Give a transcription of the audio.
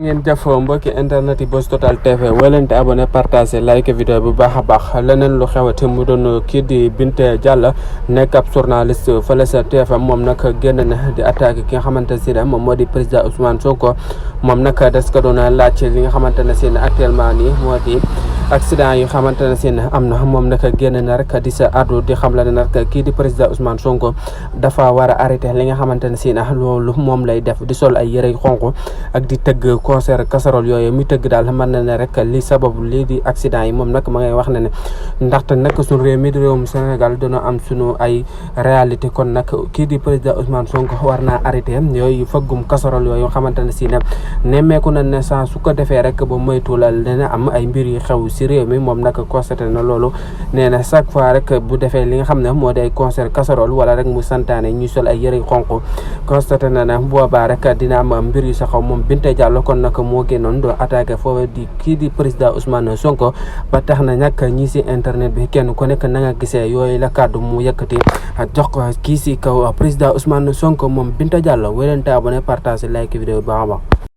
ngeen jëf mbokki internet yi Buzz Total TV wëlante abonné partagé like vidéo bu baax a baax leneen lu xewate mu doon kii di Binte Diallo nekk ab journaliste fële sa TFM moom nag génn na di attaqué ki nga xamante ne si ne moom moo di président Ousmane Sonko moom nag des ko doon laaj li nga xamante ne si ne actuellement nii moo di accident yi xamante ne si ne am na moom nag génn na rek di sa addu di xam la ne nag kii di président Ousmane Sonko dafa war a arrêté li nga xamante ne si ne loolu moom lay def di sol ay yëre yu xonq ak di tëgg concert casserole yooyu muy tëgg daal mën na ne rek li sababu lii di accident yi moom nag ma ngay wax ne ne ndaxte nag suñu réew mi di réewum Sénégal dina am suñu ay réalité kon nag kii di président Ousmane Sonko war naa arrêté yooyu fëggum casserole yooyu xamante ne si ne nemmeeku na ne saa su ko defee rek ba moytuwulal dina am ay mbir yu xew si réew mi moom nag constaté na loolu nee na chaque fois rek bu defee li nga xam ne moo di ay concert casserole wala rek mu santaane ñuy sol ay yëre yu xonq constaté na ne boobaa rek dina am mbir yu sa xaw moom Binte Diallo kon nag moo génnoon doo attaqué foofu di kii di président Ousmane Sonko ba tax na nag ñi si internet bi kenn ku nekk na nga gisee yooyu la kàddu mu yëkkati jox ko kii si kaw président Ousmane Sonko moom Binte Diallo wéyante abonné partage like vidéo baax a baax